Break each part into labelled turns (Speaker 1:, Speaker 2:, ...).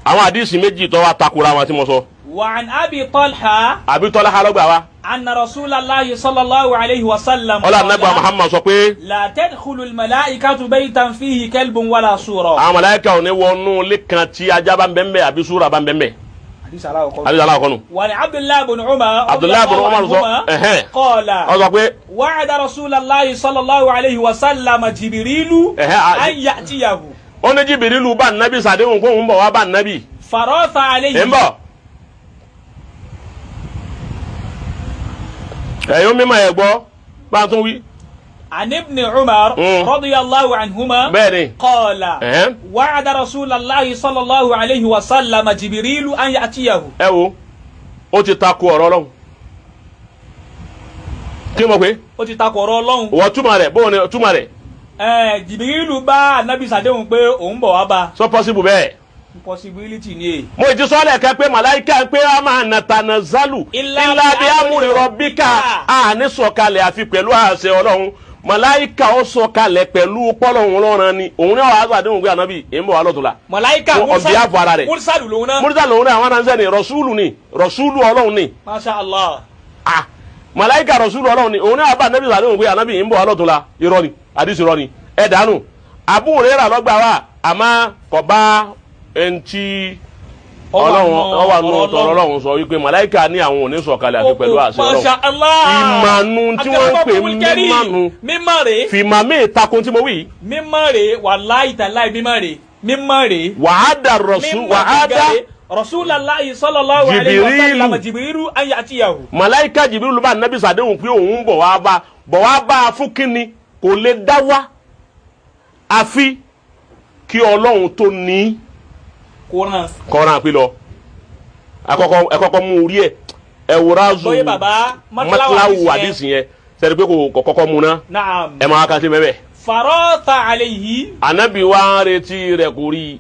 Speaker 1: Àwọn àdìsí méjì tó wá takora wọn tí mo sọ.
Speaker 2: وعن أبي طلحة
Speaker 1: Àbí Tọ́lá lọ́gbà wa.
Speaker 2: أن رسول الله صلى الله عليه وسلم
Speaker 1: Ọlá nàgbà
Speaker 2: قال
Speaker 1: Muhammad sọ pé
Speaker 2: لا تدخل الملائكة بيتا فيه كلب ولا صورة.
Speaker 1: Àwọn màláíkà ò ní wọnú ilé kan tí ajá bá ń bẹ ńbẹ̀ àbí súra bá ń bẹ ńbẹ̀.
Speaker 2: حديث على وقول.
Speaker 1: Àdìsí aláwọ̀ kọ́nu.
Speaker 2: وعن عبد الله بن عمر
Speaker 1: عبد الله بن
Speaker 2: رضي الله
Speaker 1: عمر sọ
Speaker 2: عنهما
Speaker 1: ẹ̀hẹ́n.
Speaker 2: قال
Speaker 1: Ó sọ pé
Speaker 2: وعد رسول الله صلى الله عليه وسلم جبريل
Speaker 1: ẹ̀hẹ́n
Speaker 2: أن يأتيه
Speaker 1: ó ní Jìbìrìlù bá nàbì sàdéhùn kó ń bọ̀ wá bá nàbì.
Speaker 2: فراث عليه
Speaker 1: Ń bọ̀. Ẹ̀yin mímọ̀ ẹ̀ gbọ́ bá a tún wí.
Speaker 2: عن ابن عمر رضي الله عنهما
Speaker 1: Bẹ́ẹ̀ ni.
Speaker 2: قال
Speaker 1: Ẹ̀hẹ́n.
Speaker 2: وعد رسول الله صلى الله عليه وسلم جبريل أن يأتيه.
Speaker 1: Ẹ wo, ó ti takò ọ̀rọ̀ Ọlọ́run. Kí mo pé?
Speaker 2: Ó ti takò ọ̀rọ̀ Ọlọ́run.
Speaker 1: Wọ́n túmọ̀ rẹ̀ bóun ni túmọ̀ rẹ̀.
Speaker 2: Ẹ Jìbìrìlù bá anabi sàdéhùn pé òun bọ̀ wá bá.
Speaker 1: So possible bẹ́ẹ̀?
Speaker 2: Possibility ni e.
Speaker 1: Mo ti sọ lẹ́ẹ̀kan pé màláìka pé a máa nàtànà zálù
Speaker 2: Illa
Speaker 1: illa bi amri rabbika, a ní sọ̀kalẹ̀ àfi pẹ̀lú àṣẹ Ọlọ́run. Màláìka ó sọ̀kalẹ̀ pẹ̀lú pọ́lọ́hún lọ́ràn ni òun ní ọ̀hún àdéhùn pé ànábì èyí ń bọ̀ wá lọ́tùnla.
Speaker 2: Màláìka
Speaker 1: On behalf ara rẹ̀.
Speaker 2: Mursalu lòun náà.
Speaker 1: Mursa lòun náà, àwọn aránsẹ́ ni, rọ̀ṣúlù ni, rọ̀ṣúlù Ọlọ́run ni.
Speaker 2: Masha Allah.
Speaker 1: Ah, màláìka rọ̀ṣúlù Ọlọ́run ni, òun náà bá ànábì sàdéhùn pé ànábì èyí ń bọ̀ wá lọ́tùnla. Irọ́ ni, àdìsí irọ́ ni, ẹ dànù. Abu Hurairah lọ́gbà wa, àmọ́ kò bá ẹntì Ọlọ́run ọwọ́ àánú tọrọ Ọlọ́run sọ wípé màláìka ní àwọn ò ní sọ̀kalẹ̀ àfi pẹ̀lú àṣẹ Ọlọ́run.
Speaker 2: Masha Allah.
Speaker 1: Ìmànú tí wọ́n ń pè mímànú.
Speaker 2: Mímọ̀ rè.
Speaker 1: Fìmà míì takun tí mo wí.
Speaker 2: Mímọ̀ rè, wàláhì tàláhì, mímọ̀ rè, mímọ̀ rè.
Speaker 1: Wàhádà rọ̀ṣù wàhádà
Speaker 2: Rasulullahi sallallahu alayhi wa sallam
Speaker 1: Jìbìrìlù.
Speaker 2: Jìbìrìlù an ya'tiyahu.
Speaker 1: Màláìka Jìbìrìlù bá nàbì sàdéhùn pé òun ń bọ̀ wá bá, bọ̀ wá bá a fún kínni? Kò lè dá wá àfi kí Ọlọ́run tó ní
Speaker 2: Kò ràn.
Speaker 1: Kọ́ran àpè lọ àkọ́kọ́ ẹ kọ́kọ́ mú orí ẹ̀ ẹ wòrà zù.
Speaker 2: Bóyá bàbá
Speaker 1: Matlawu àdìsí yẹn sẹ́ni pé kò kọ́kọ́ mú ná.
Speaker 2: Naam.
Speaker 1: Ẹ máa kà sí mẹ́bẹ̀.
Speaker 2: Farata alayhi.
Speaker 1: Anabi wa ń retí rẹ̀ kò rí i.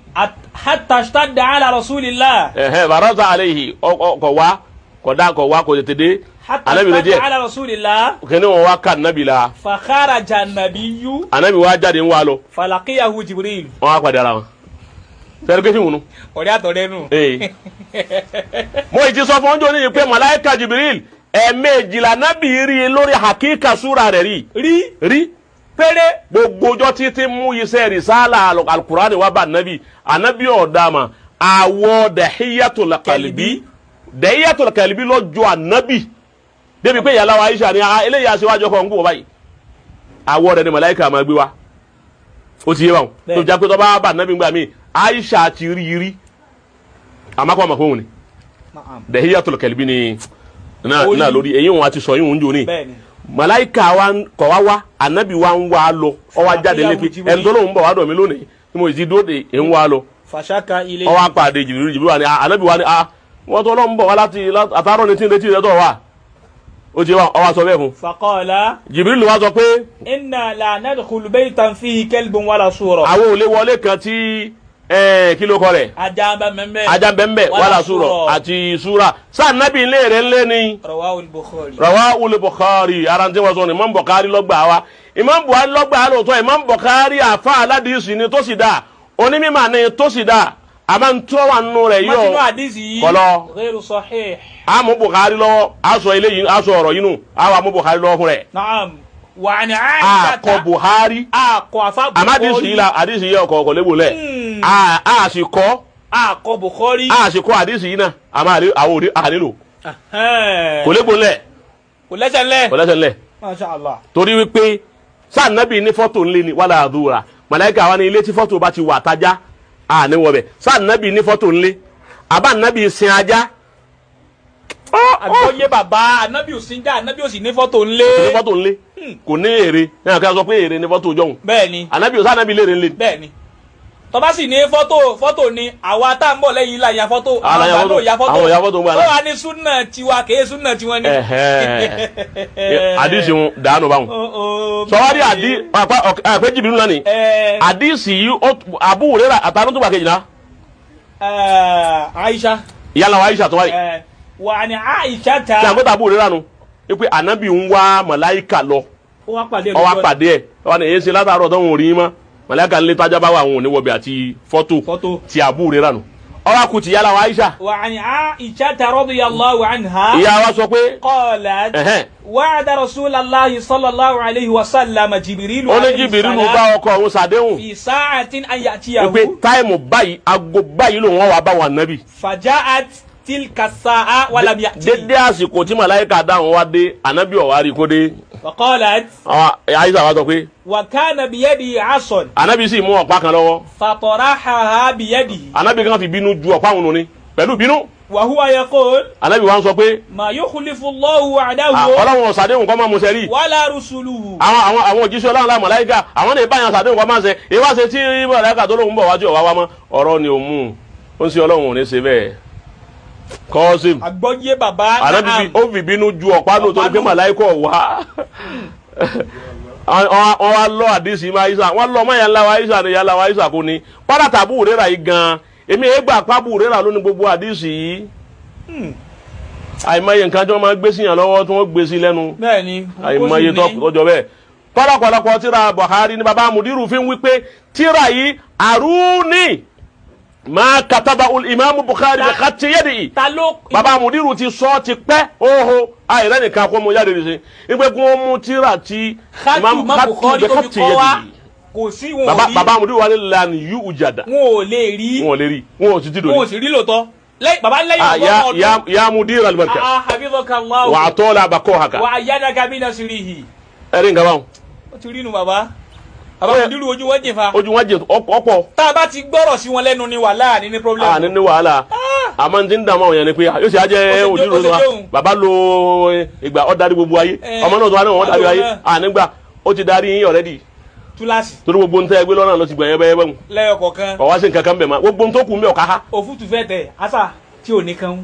Speaker 2: Hatta ishtadda ala rasulillah.
Speaker 1: Ẹ̀hẹ́, barasa aleyhi kọ̀ wá kọ̀ dá kọ̀ wá kò tètè dé.
Speaker 2: Hatta
Speaker 1: Anabi retí
Speaker 2: ishtadda
Speaker 1: ẹ̀
Speaker 2: ala rasulillah.
Speaker 1: Kẹ́ni wọn wá ká anabi la.
Speaker 2: Fa kharaja an-nabiyyu.
Speaker 1: Anabi wa jáde ń wá lọ.
Speaker 2: Falaqiyahu Jibril.
Speaker 1: Wọn á padà ara wọn sẹ́ni pé fíwùnú.
Speaker 2: Ọ̀rẹ́ àtọ̀rẹ́ nù.
Speaker 1: Ee, mo ì ti sọ fún ọjọ́ níyì pé màláíkà Jibril, ẹ̀ẹ̀mejìlá nábì rí i lórí hakika súra rẹ̀ rí.
Speaker 2: Rí.
Speaker 1: Rí.
Speaker 2: Péré.
Speaker 1: Gbogbo ọjọ́ títí mú iṣẹ́ rìsálà alukurani wá bá anabi, anabi ọ̀dàmà àwọ̀ Dahiyatul Kalbi, Dahiyatul Kalbi lọ́jọ́ anabi débi pé yàrá wa Aisha ni ah, eléyìí aṣíwájú ọkọ̀ ń kú wọ báyìí, àwọ̀ rẹ̀ ni màláíkà máa gbé wa. Ó ti yé wa tó jẹ́ pé tó bá bá anabi gbà mí, Aisha ti rí i rí, àmọ́ kọ́ ọmọ fóun ni.
Speaker 2: Naam.
Speaker 1: Dahiyatul Kalbi ni náà
Speaker 2: Orí.
Speaker 1: náà lórí eyín wọn àti sọ yín òun jò ní.
Speaker 2: Bẹ́ẹ̀ni.
Speaker 1: Màláìka wa kọ̀ wá wá, anabi wa ń wá lọ, ọ wá jáde lépi ẹni tó lóun bọ̀ wá dọ̀ mí lónìí tí mo sì dúró de ń wá lọ.
Speaker 2: Fàṣàkà ilé.
Speaker 1: Ọ wá pàdé Jìbìrì. Jìbìrì wa ni ah, anabi wa ni ah, wọ́n tó lóun bọ̀ wá láti àtàrọ̀ ní tí ń retí rẹ tó wà ó ti wá, ọ wá sọ bẹ́ẹ̀ fún.
Speaker 2: Faqala.
Speaker 1: Jìbìrì wa sọ pé
Speaker 2: inna la nadkhulu baytan fihi kalbun wala sura.
Speaker 1: Àwọn ò lè wọlé kan tí kí ló kọ rẹ̀?
Speaker 2: Ajá bá mẹ́mẹ́.
Speaker 1: Ajá bẹ́ẹ̀ wàlà súrọ̀ àti súrà sáà nábì ńlẹ̀ rẹ̀ ńlẹ̀ ni.
Speaker 2: Rawahu al-Bukhari.
Speaker 1: Rawahu Bukhari. Ara tí wọ́n sọ ni Imam Bukhari lọ́gbà wa, Imam Buhari lọ́gbà lóòótọ́. Imam Bukhari àfa aládìsí ni tó sì dáa, onímọ̀ ni tó sì dáa, àmọ́ ń tọ́ wà nínú rẹ̀
Speaker 2: Matinu
Speaker 1: yọ
Speaker 2: hadisi yìí.
Speaker 1: Kọlọ.
Speaker 2: Ghayru sahih.
Speaker 1: Àmú Bukhari lọ́wọ́, aṣọ eléyìí, aṣọ ọ̀rọ̀ yìí nù, àwọn àmú Bukhari lọ́wọ́ fún rẹ̀.
Speaker 2: Naam. Wa an Aisha.
Speaker 1: Àkọ Buhari.
Speaker 2: Akọ afa
Speaker 1: Àmọ́
Speaker 2: Bukhari.
Speaker 1: àdìsí yìí la àdìsí yìí ọkọ̀ ọkọ̀ lébo lẹ̀ a sì kọ́.
Speaker 2: Akọ Bukhari.
Speaker 1: A sì kọ́ àdìsí yìí náà, àmọ́ àwọn òde ànílò kò lébo lẹ̀.
Speaker 2: Kò lẹ́sẹ̀ lẹ́.
Speaker 1: Kò lẹ́sẹ̀ lẹ̀.
Speaker 2: Masha Allah.
Speaker 1: Torí wípé sáà nábì ní fọ́tò ńlẹ̀ ni wàhálà àdúrà màláíkà wa ní ilé tí fọ́tò bá ti wà tájá àní wọbẹ̀. Sáà nábì ní fọ́tò ńlẹ̀, àbá nábì sin ajá.
Speaker 2: Àgbọ̀yé bàbá, anabi ò sí já, anabi ò sì ní fọ́tò ńlé.
Speaker 1: Kò ní fọ́tò ńlẹ̀, kò ní èrè ní àkàrà sọ pé èrè ní fọ́tò jọ̀hún.
Speaker 2: Bẹ́ẹ̀ni.
Speaker 1: Ànábì ò sáà nábì lérè ńlẹ̀.
Speaker 2: Bẹ́ẹ̀ni, tó bá sì ní fọ́tò, fọ́tò ni àwa tá à ń bọ̀ lẹ́yìn la ya fọ́tò.
Speaker 1: Àwa la ya
Speaker 2: àwọn
Speaker 1: fọ́tò.
Speaker 2: àgbà náà ya fọ́tò.
Speaker 1: Àwọn ya fọ́tò ń gbà
Speaker 2: ó
Speaker 1: náà.
Speaker 2: wà ní súnà tiwa, kèé súnà tiwọn ni.
Speaker 1: Ẹ̀hẹ́n, àdìsí ń dànù báwọn. Sọwádìí àdí àpẹ jìbìrì ńlá ni àdìsí yìí Abu Hurairah àtàwọn tó bá kejì náà.
Speaker 2: Aisha.
Speaker 1: Ìyá làwọn Aisha tó wáyé.
Speaker 2: Wà ní Aisha ta.
Speaker 1: Tí a gbọ́dọ̀ Abu Hurairah nu wípé ànábì ń wá màláìkà lọ.
Speaker 2: Ó wá pàdé ẹ̀
Speaker 1: Ó wá
Speaker 2: lójú ọ̀nà.
Speaker 1: pàdé ẹ̀, wọ́n ní èyí ṣe látàárọ̀ tó ń rí mọ́ màláìka ń lé tájá bá wà, àwọn òní wọ̀bẹ̀ àti fọ́tò.
Speaker 2: Fọ́tò.
Speaker 1: Ti Abu Hurairah nu. Ọ̀rọ̀ àkùtì yálà wa Aisha.
Speaker 2: وعن عائشة رضي الله عنها
Speaker 1: Ìyá wa sọ pé
Speaker 2: قالت
Speaker 1: ẹ̀hẹ́n,
Speaker 2: وعد رسول الله صلى الله عليه وسلم جبريل
Speaker 1: ó ní
Speaker 2: عليه
Speaker 1: Jìbìrìlù
Speaker 2: السلام
Speaker 1: bá ọkọ òun ṣàdéhùn
Speaker 2: في ساعة أن
Speaker 1: pé
Speaker 2: يأتيه
Speaker 1: táìmù báyìí, aago báyìí lòun wà bá wọn nábì.
Speaker 2: فجاءت تلك الساعة ولم يأتي.
Speaker 1: Dédé àsìkò tí màláìka dáhùn wá dé, ànábì ọ̀wá rí kó dé.
Speaker 2: فقالت
Speaker 1: Àwọn Aisha wa sọ pé
Speaker 2: وكان بيده عصا
Speaker 1: ànábì sì mú ọ̀pá kan lọ́wọ́.
Speaker 2: فطرحها بيده
Speaker 1: Ànábì kan fi bínú ju ọ̀pá òun nù ni pẹ̀lú bínú.
Speaker 2: وهو يقول
Speaker 1: Ànábì wa ń sọ pé
Speaker 2: ما يخلف الله وعده
Speaker 1: Ọlọ́run ọ̀sàdéhùn kọ́ máa mú sẹ́rí.
Speaker 2: ولا رسله.
Speaker 1: Àwọn òjíṣẹ́ Ọlọ́run láwọn màláíkà, àwọn lè báyàn sàdéhùn kọ́ máa ń ṣe ìwá ṣe tí màláíkà tó lóun bọ̀ wájú ọ̀wá wá mọ́ ọ̀rọ̀ ni òun mú un ó ń ṣe Ọlọ́run ò ní ṣe bẹ́ẹ̀ kọ́sìm.
Speaker 2: Àgbọ́yé bàbá.
Speaker 1: Ànábì ó fi bínú ju ọ̀pá nù torí pé màláíkà wá. Wọ́n wá lọ àdìsí ma Aisha, wọ́n lọ ọmọ yẹn ńlá wa Aisha ni yàrá wa Aisha kò ní padà tàbú rírà yìí gan. Èmi ẹ gbà pábù rírà lónìí gbogbo àdìsí yìí, àìmọye nǹkan tí wọ́n máa gbé síyàn lọ́wọ́ tí wọ́n gbé sí lẹ́nu.
Speaker 2: Bẹ́ẹ̀ni.
Speaker 1: Àìmọye tọjọ bẹ́ẹ̀ kọlọkọlọkọ tíra Buhari ni baba mudiru fi ń wí pé tíra yìí àrùní máa kataba imaamu Bukhari bi khatti yadihi.
Speaker 2: Ta ló
Speaker 1: Baba mudiru ti sọ ti pẹ́ oho àìrẹ́ nìkan kó mo jáde nìṣe ìgbẹ́ kó mú tíra ti
Speaker 2: Khatu má Bukhari
Speaker 1: bi
Speaker 2: tó fi
Speaker 1: khatti
Speaker 2: kọ́ wa
Speaker 1: yadihi.
Speaker 2: kò sí wọn ò
Speaker 1: Baba
Speaker 2: rí.
Speaker 1: Baba mudiru wa ni lan yu ujada.
Speaker 2: Wọn ò lè rí.
Speaker 1: Wọn ò lè rí, wọn ò sì ti
Speaker 2: Wọn ò
Speaker 1: dòní.
Speaker 2: sì rí lóòótọ́ lẹ́yìn bàbá lẹ́yìn
Speaker 1: Ah, ya
Speaker 2: ọgọ́rùn-ún
Speaker 1: ya
Speaker 2: ọdún.
Speaker 1: Ya mudir al-markaz
Speaker 2: Ah, hafidhaka Allah
Speaker 1: wa atola bakohaka.
Speaker 2: wa ayyadaka bi nasrihi.
Speaker 1: Ẹ̀rí nǹkan báwọn.
Speaker 2: Ó ti rí nu bàbá bàbá
Speaker 1: Ó yẹ-
Speaker 2: Mudiru ojú wọn jìn fa.
Speaker 1: Ojú wọn jẹ ọ̀pọ̀.
Speaker 2: Tá a bá ti gbọ́rọ̀ sí wọn lẹ́nu ni wàhálà ní problem.
Speaker 1: A ní ní wàhálà, àmọ́ ní ti ń dààmú àwọn èèyàn ni pé yóò ṣe ajẹ́
Speaker 2: Ó ṣe
Speaker 1: òdìrú
Speaker 2: ó ṣe
Speaker 1: wa
Speaker 2: jóun.
Speaker 1: bàbá lo ìgbà ó darí gbogbo ayé, ọmọ náà tó wà náà wọ́n darí ayé
Speaker 2: náà.
Speaker 1: À nígbà ó ti darí yín already
Speaker 2: Túláàsì.
Speaker 1: torí gbogbo ntẹ́ ẹgbẹ́ lọ́nà ló ti gbẹ̀yẹ́ bẹ́ẹ̀ bẹ́ẹ̀
Speaker 2: Lẹ́yọ kọ̀ọ̀kan.
Speaker 1: ọ̀wá sí nǹkan kan bẹ̀ mọ́, gbogbo ntó kù ń bẹ̀ ọ̀ká ha.
Speaker 2: Òfútù fẹ́ tẹ̀ ásà tí ò ní kan.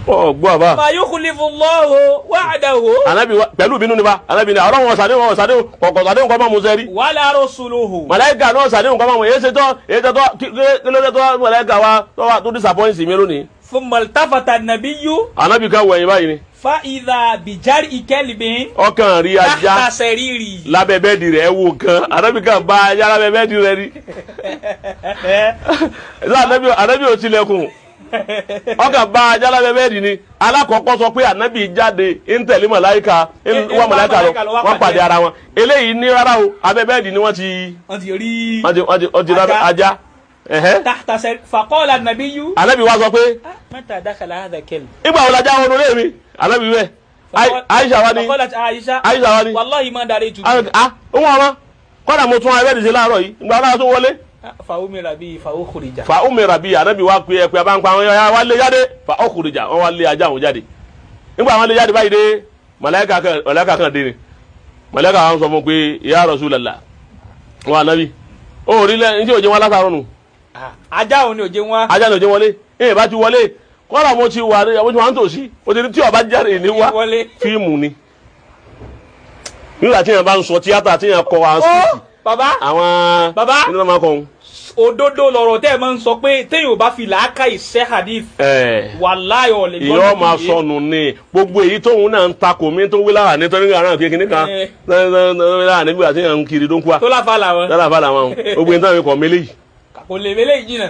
Speaker 1: Ọ gbọ́ àbá.
Speaker 2: Ma yukhlifu Allahu wa'dahu
Speaker 1: Anabi wa pẹ̀lú ìbínú ni ba anabi ni ọlọ́run ọ̀sàdéhùn ọ̀sàdéhùn kọ̀kọ̀ sàdéhùn kọ́ máa mú sẹ́rí.
Speaker 2: wala rusuluhu.
Speaker 1: Màláíkà náà sàdéhùn kọ́ máa mú èyí ṣe tọ́ èyí ṣe tọ́ kí ló dé tọ́ màláíkà wa tọ́ wa tó disappoint mi lónìí.
Speaker 2: Thumma iltafata an-nabiyyu
Speaker 1: Anabi kan wẹ̀yìn báyìí ni.
Speaker 2: fa idha bijar'i kalbin
Speaker 1: Ọkàn rí ajá
Speaker 2: tahta sariri.
Speaker 1: lábẹ́ bẹ́ẹ̀dì rẹ̀ wò gan, anabi kan bá ajá lábẹ́ bẹ́ẹ̀dì rẹ̀ rí. Ṣé anabi ò tilẹ̀kùn, ọkàn bá ajá lábẹ́ bẹ́ẹ̀dì ni. Alákọ̀ọ́kọ́ sọ pé anabi jáde ń tẹ̀lé màláíkà ń wá màláíkà lọ, wọ́n pàdé ara wọn. Eléyìí ní rárá o, abẹ́ bẹ́ẹ̀dì ni wọ́n ti
Speaker 2: Wọ́n ti rí
Speaker 1: wọ́n ti lábẹ́ ajá. Ẹ̀hẹ́.
Speaker 2: Tahta sariri faqala an-nabiyyu
Speaker 1: Anabi wa sọ pé
Speaker 2: mata dakhala hadha kalb.
Speaker 1: ìgbà wo lajá wọnú lé mi? Anabi wẹ Aisha wa ni
Speaker 2: Faqalat Aisha
Speaker 1: Aisha wa ni
Speaker 2: wallahi ma daraytu
Speaker 1: ah òun ọmọ kọ́dà mo tún abẹ́ẹ̀dì ṣe láàárọ̀ yìí, ìgbà wọn tó wọlé.
Speaker 2: Fa umira bihi fa ukhrija.
Speaker 1: Fa umira bi, anabi wa pe ẹpẹ abáńpa wọn ya wa lé jáde, fa ukhrija, wọn wá lé ajá wọn jáde. Nígbà wọn lé jáde báyìí dé, màláíkà kan dé ni màláíkà wọn sọ fún pé ya Rasulullah, wọn anabi ó rí lẹ ní tí òjò wọn látàrọ nù.
Speaker 2: Ajá òun ni òjé wọn.
Speaker 1: Ajá ni òjò wọlé ẹ̀yìn bá ti wọlé, kọ́dà mo ti wà mo ti wà nítòsí o ti ní tí ọba jáde ní wá.
Speaker 2: Wọlé.
Speaker 1: Fíìmù ni nígbà tí yẹn bá ń sọ tíátà tí yẹn kọ wa
Speaker 2: Ó bàbá.
Speaker 1: àwọn
Speaker 2: Bàbá.
Speaker 1: nínú ọmọ kan.
Speaker 2: Òdodo lọ̀rọ̀ tẹ́ ẹ máa ń sọ pé téèyàn ò bá fi làákà ìṣe hadith wàláhì ò lè gbọ́.
Speaker 1: Ìyọ́ máa sọnù ni gbogbo èyí tóun náà ń takò mí tó wí lára nítorí àrùn kékeré kan lára nígbà tí yẹn ń kiri tó ń kú wa
Speaker 2: tó láfa làwọn.
Speaker 1: lára fà làwọn gbogbo yẹn táwọn ikọ̀ mélé yìí.
Speaker 2: Kò lè eléyìí jìnnà,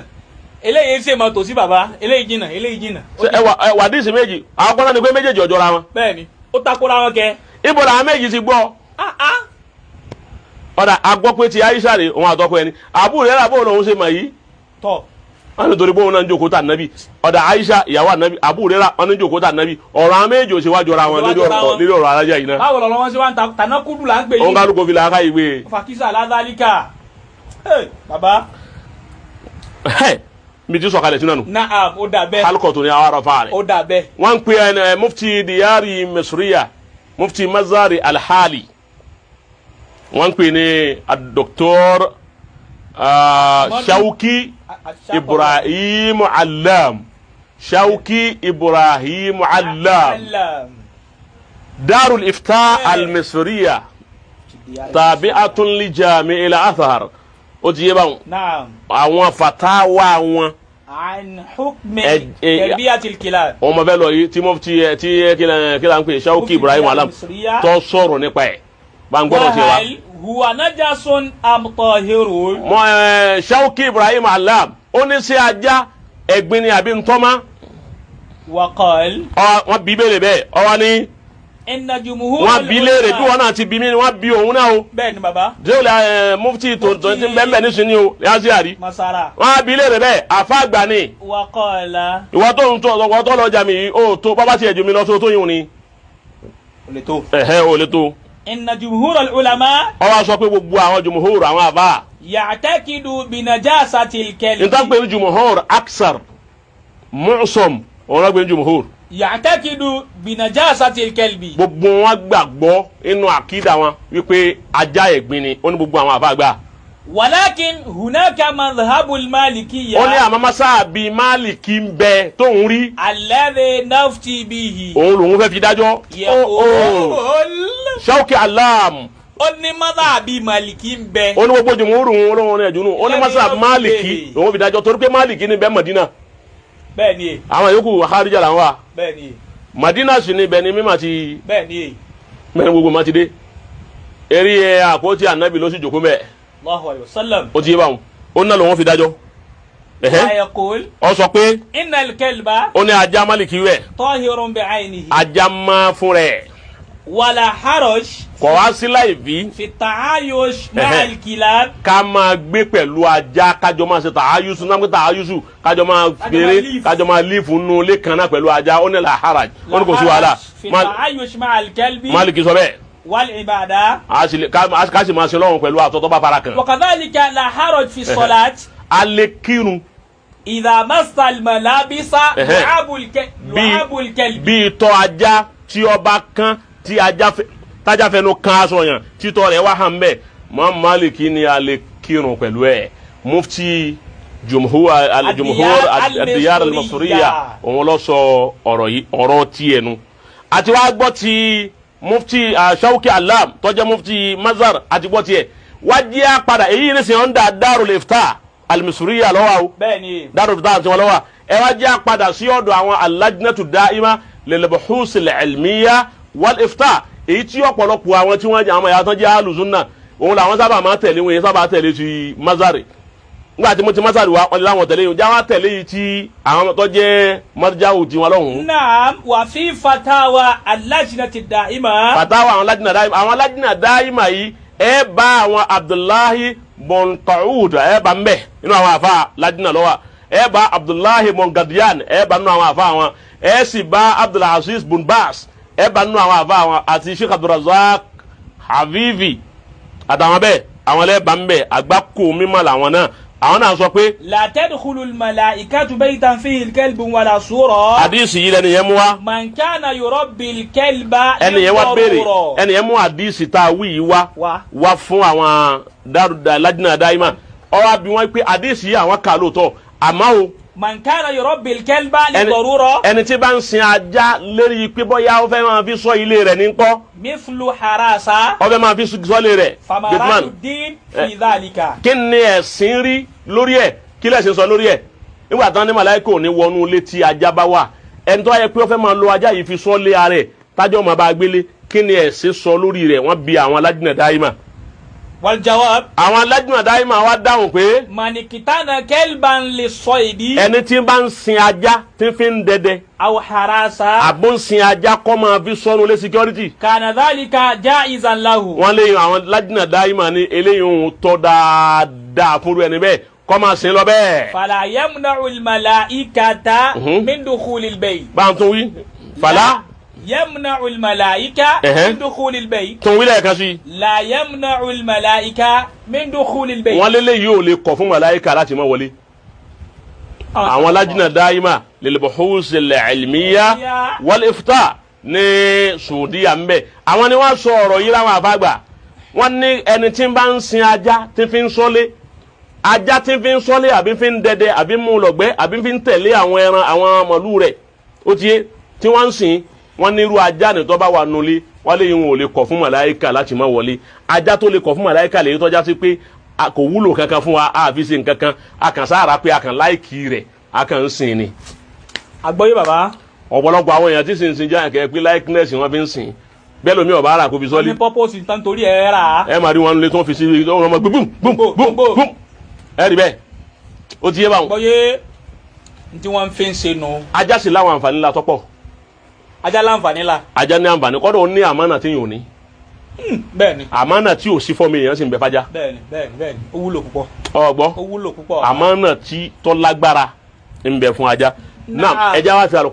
Speaker 2: eléyìí ṣe máa tòsí bàbá, eléyìí jìnnà, eléyìí jìnnà.
Speaker 1: Ṣé ẹ wà ẹ wà díìsì méjì àwọn kọ́nà ni pé méjèèjì ọjọ́ ra wọn.
Speaker 2: Bẹ́ẹ̀ni, ó takora wọn kẹ.
Speaker 1: Ibo làwọn méjì ti gbọ́?
Speaker 2: Ah ah.
Speaker 1: Ọ̀dà agbọ́ pé ti Aisha rè òun àtọkọ ẹni àbúrò rẹ̀ àbúrò lòun ṣe mọ̀ yìí.
Speaker 2: Tọ.
Speaker 1: Wọn ní torí pé òun náà ń jókòó tà nábì. Ọ̀dà Aisha ìyàwó ànábì, àbúrò rẹ̀ wọn ní jókòó tà nábì. Ọ̀rọ̀ àwọn méjì ò ṣe wájú ra wọn lórí ọ̀rọ̀ lórí ọ̀rọ̀ alájà yìí náà.
Speaker 2: Báwo lọ̀rọ̀ wọn ṣe wá ń ta tànákùdù là ń pè
Speaker 1: Òun
Speaker 2: yìí.
Speaker 1: kálukú fi làákà ìwé.
Speaker 2: Fàkísà ládàlíkà. Hey, bàbá.
Speaker 1: Mi ti sọ̀kalẹ̀ sínú nù.
Speaker 2: Naam, ó dà bẹ́ẹ̀.
Speaker 1: Kálukọ̀ tó ní àwọn ará rẹ̀.
Speaker 2: Ó dà bẹ́ẹ̀.
Speaker 1: Wọ́n ń pè ẹ mufti diyari misriya, mufti mazari alhali, wọ́n ń pè ní adoktor Shauki Ibrahim Alam, Shauki Ibrahim Alam, Darul Ifta al-Misriya tabi'atun li jami ila athar, ó ti yé báwọn.
Speaker 2: Naam.
Speaker 1: Àwọn fatawa wọn.
Speaker 2: An hukmi
Speaker 1: Eh,
Speaker 2: tarbiyatil kilab.
Speaker 1: Wọn mọ fẹ́ lọ yìí tí mufti ẹ tí kílà ń pè Shauki Ibrahim Alam tó sọ̀rọ̀ nípa ẹ̀ bá ń gbọ́dọ̀ tiẹ̀ wa.
Speaker 2: Wahal huwa najasun am tahirun.
Speaker 1: Mọ ẹ Shauki Ibrahim Alam Ó ní ṣé ajá ẹ̀gbin ni àbí ntọ́mọ́?
Speaker 2: وقال
Speaker 1: Wọ́n bí béèrè bẹ́ẹ̀, ọ wá ní
Speaker 2: إن جمهور
Speaker 1: wọ́n bí léèrè bí wọ́n náà ti bí mí ni wọ́n bí òun náà o.
Speaker 2: Bẹ́ẹ̀ ni bàbá.
Speaker 1: Dole ẹ mufti tó tó ti bẹ́ẹ̀ bẹ́ẹ̀ nísìnyí o yasi àrí.
Speaker 2: Masara.
Speaker 1: Wọ́n á bí léèrè bẹ́ẹ̀, àfa àgbà ni.
Speaker 2: وقال
Speaker 1: Ìwọ tó ń tó ọ̀tọ̀ tó lọ jà mí yìí ó tó bábá tiẹ̀ jù mí lọ tó tó yìí ni. Ẹ̀hẹ́ ò lè tó.
Speaker 2: إن جمهور العلماء
Speaker 1: Ó wá sọ pé gbogbo àwọn jumhur, àwọn àfa.
Speaker 2: يعتقد بنجاسة الكلب.
Speaker 1: Nítorí pé jumhur aksar mu'sam, òun náà gbé jumhur.
Speaker 2: يعتقد بنجاسة الكلب.
Speaker 1: Gbogbo wọn gbàgbọ́ inú àkídà wọn wípé ajá ẹ̀gbin ni. Ó ní gbogbo àwọn àfa gbà.
Speaker 2: ولكن هناك مذهب المالكية
Speaker 1: Ó ní àmọ́ masáàbí Máàlìkì ń bẹ tóun rí.
Speaker 2: الذي نفتي به.
Speaker 1: Òun lòun fẹ́ fi dájọ́.
Speaker 2: يقول
Speaker 1: Shawki Alam.
Speaker 2: Ó ní madhabi Maliki ń bẹ.
Speaker 1: Ó ní gbogbo jùmúrù òun olóhùn ní ẹ̀dùnú, ó ní masáàbí Máàlìkì lòun fi dájọ́ torí pé Máàlìkì ní bẹ Mọ̀dínà.
Speaker 2: bẹ́ẹ̀ ni
Speaker 1: Àwọn yòókù Kharija làwọn wà.
Speaker 2: bẹ́ẹ̀ ni
Speaker 1: Mọ̀dínà sì ní ibẹ̀ ni mímọ̀ ti
Speaker 2: bẹ́ẹ̀ ni
Speaker 1: mẹ́rin gbogbo ma ti dé eré ẹ àpótí ànábì ló sì jòkó mẹ́.
Speaker 2: Allahu alayhi wa sallam.
Speaker 1: Ó ti yé báwọn, ó ní lòun fi dájọ́. Ẹ̀hẹ́.
Speaker 2: ويقول
Speaker 1: Ó sọ pé
Speaker 2: إن الكلب
Speaker 1: ó ní ajá Máàlìkì rẹ̀
Speaker 2: طاهر بعينه.
Speaker 1: Ajá máa fún rẹ̀.
Speaker 2: ولا حرج
Speaker 1: Kọ̀ wá sí láì fi
Speaker 2: في التعايش مع الكلاب.
Speaker 1: Ká máa gbé pẹ̀lú ajá, kájọ máa ṣe tààyùsù náà, pé tààyùsù, kájọ máa gbére,
Speaker 2: live.
Speaker 1: kájọ máa live nínú ilé kan náà pẹ̀lú ajá. Ó ní la haraj, ó ní kò sí wàhálà.
Speaker 2: في التعايش مع الكلب
Speaker 1: Máàlìkì sọ bẹ́ẹ̀.
Speaker 2: والعبادة.
Speaker 1: A sì lè- ká sì máa ṣe lọ́run pẹ̀lú àtọ́ tó bá fara kàn.
Speaker 2: وكذلك لا حرج في الصلاة
Speaker 1: A lè kírun
Speaker 2: إذا مس الملابس لعاب الكلب.
Speaker 1: Bí itọ́ ajá tí ọba kan tí ajá fẹ́ tájá fẹnu kan aṣọ yàn, títọ́ rẹ̀ wá hàn bẹ́ẹ̀ mọ́, Máàlìkì ni a lè kírun pẹ̀lú ẹ̀. Mufti jumhur al-jumhur ad-diyar al-masriya, òun ló sọ ọ̀rọ̀ yìí, ọ̀rọ̀ tiẹ̀ nu. Àti wàá gbọ́ ti mufti Shawki Alam tó jẹ́ mufti Mazar, àti gbọ́ tiẹ̀ wá jẹ́ àpàdà èyí ní sìn ọ́n Darul Ifta al-Misriya lọ́wọ́ o.
Speaker 2: Bẹ́ẹ̀ ni.
Speaker 1: Darul Ifta àti wọn lọ́wọ́. Ẹ wá jẹ́ àpàdà sí ọ̀dọ̀ àwọn al-Lajnatu Da'ima lil-Buhus al-Ilmiya wal-Ifta, èyí tí ọ̀pọ̀lọpọ̀ àwọn tí wọ́n jẹ́ àwọn ìyá tán jẹ́ alùsùnà, òun làwọn sábà máa tẹ̀lé wọn, yẹn sábà tẹ̀lé ti Mazari. Nígbà tí mo ti Mazari wa, wọn làwọn tẹ̀lé yìí, jáwá tẹ̀lé yìí tí àwọn tó jẹ́ marjawu tiwọn lọ́hùn-ún.
Speaker 2: نعم، وفي فتاوى اللجنة الدائمة.
Speaker 1: Fatawa àwọn lajina dáìmà, àwọn lajina dáìmà yìí, ẹ bá àwọn Abdullahi bonkaud, ẹ bá ń bẹ nínú àwọn afa lajina lọ́wọ́, ẹ bá Abdullahi bongadian, ẹ bá nínú àwọn afa wọn, ẹ sì bá Abdulaziz bunbas, ẹ bá nínú àwọn afa wọn, àti Sheikh Abdulrazak Habibi àtàwọn bẹ́ẹ̀, àwọn ẹlẹ́bàá ń bẹ. Àgbákò mímọ́ làwọn náà, àwọn náà sọ pé
Speaker 2: لا تدخل الملائكة بيتا فيه الكلب ولا صورة.
Speaker 1: Àdìsí yìí lẹ́nu yẹn mú wá.
Speaker 2: من كان يربي الكلب
Speaker 1: Ẹni yẹn wá béèrè.
Speaker 2: للضرورة.
Speaker 1: Ẹni yẹn mú àdìsí tá a wí yìí wá
Speaker 2: Wá.
Speaker 1: Wá fún àwọn dárúdà lajina dáìmà, ọwọ́ àbí wọn pé àdìsí yìí àwọn kà lóòótọ́, àmọ́ o
Speaker 2: من كان يربي الكلب
Speaker 1: ẹni
Speaker 2: للضرورة.
Speaker 1: Ẹni tí bá ń sin ajá lérí pé bóyá ó fẹ́ máa fi ṣọ́ ilé rẹ̀ ní kọ́
Speaker 2: مثل حراسة.
Speaker 1: Ó fẹ́ máa fi ṣọ́ ilé rẹ̀.
Speaker 2: فما
Speaker 1: Gateman.
Speaker 2: رأي الدين في ذلك؟
Speaker 1: Kí ni ẹ̀sìn rí lórí ẹ̀? Kí lẹ̀sìn sọ lórí ẹ̀ nígbà tán ní màláìkò ní wọnú ilé tí ajá bá wà? Ẹni tó yẹ pé ó fẹ́ máa lo ajá yìí fi ṣọ́ lé ara ẹ̀, tájọ́ máa bá gbélé, kí ni ẹ̀sìn sọ lórí rẹ̀? Wọ́n bi àwọn alájìnà dáìmà.
Speaker 2: والجواب
Speaker 1: Àwọn alájìnà dáìmà wá dáhùn pé
Speaker 2: من اقتنى كلبا للصيد
Speaker 1: ẹni tí bá ń sin ajá tí fi ń dẹdẹ
Speaker 2: أو حراسة
Speaker 1: àbó ń sin ajá kọ́ máa fi sọ́nu lé security,
Speaker 2: كان ذلك جائزا له.
Speaker 1: wọ́n léyìn àwọn alájìnà dáìmà ní eléyìí òun tọ́ dáadáa fúnru ẹni bẹ́ẹ̀ kọ́ máa sin lọ bẹ́ẹ̀.
Speaker 2: فلا يمنع الملائكة من دخول البيت.
Speaker 1: Bá ń tún wí fàlà.
Speaker 2: يمنع الملائكة من دخول البيت.
Speaker 1: Tún wí lẹ́ẹ̀kan sí i.
Speaker 2: لا يمنع الملائكة من دخول البيت.
Speaker 1: Wọ́n lélẹ̀ yìí ò lè kọ̀ fún màláìka láti má wọlé. Àwọn alájìnà dáìmà lil-buhus al-ilmiya wal-ifta ní Saudiya ń bẹ, àwọn ni wọ́n sọ ọ̀rọ̀ yìí láwọn àfàgbà. Wọ́n ní ẹni tí ń bá ń sin ajá tí fi ń ṣọ́lé, ajá tí fi ń ṣọ́lé, àbí fi ń dẹdẹ, àbí mú lọ́gbẹ́, àbí fi ń tẹ̀lé àwọn ẹran, àwọn màlúù rẹ̀, ó ti yé tí wọ́n ń sìn, wọ́n ní irú ajá ní tó bá wà nulẹ̀, wọ́n lè yín wọn ò lè kọ̀ fún màláìka láti má wọlé. Ajá tó lè kọ̀ fún màláìka lè tọ́já sí pé a kò wúlò kankan fún wa, a fi ṣe nǹkan kan, a kàn sára pé a kàn like rẹ̀, a kàn ń sìn ni.
Speaker 2: Àgbọ́yé bàbá.
Speaker 1: Ọ̀pọ̀lọpọ̀ àwọn èèyàn tí sì ń sin jẹ́ àkẹ́ pé likeness wọn fi ń sìn bẹ́ẹ̀ lómi ọ̀bá ara kò fi sọ́lé.
Speaker 2: Ní purpose tán torí ẹ̀ rà á.
Speaker 1: Ẹ máa rí wọn lé tí wọ́n fi sí ọmọ gbé bùm bùm bùm bùm, ẹ rí bẹ́ẹ̀. Ó ti yé báwọn.
Speaker 2: Bọ́yé tí wọ́n fi ń ṣe nù.
Speaker 1: Ajá sì láwọn àǹfààní ńlá tọ́pọ̀.
Speaker 2: Ajá láǹfààní la.
Speaker 1: Ajá ní àǹfààní, kọ́dọ̀ ó ní àmánà tí yóò ní.
Speaker 2: Bẹ́ẹ̀ni.
Speaker 1: Àmánà tí ò sí fọ́mi èèyàn sì ń bẹ fájá.
Speaker 2: Bẹ́ẹ̀ni, bẹ́ẹ̀ni, bẹ́ẹ̀ni, ó wúlò púpọ̀.
Speaker 1: Ọgbọ́.
Speaker 2: Ó wúlò púpọ̀.
Speaker 1: Àmánà tí tó lágbára ń bẹ fún ajá náà.
Speaker 2: Náà.
Speaker 1: Ẹja wá fi àlọ́.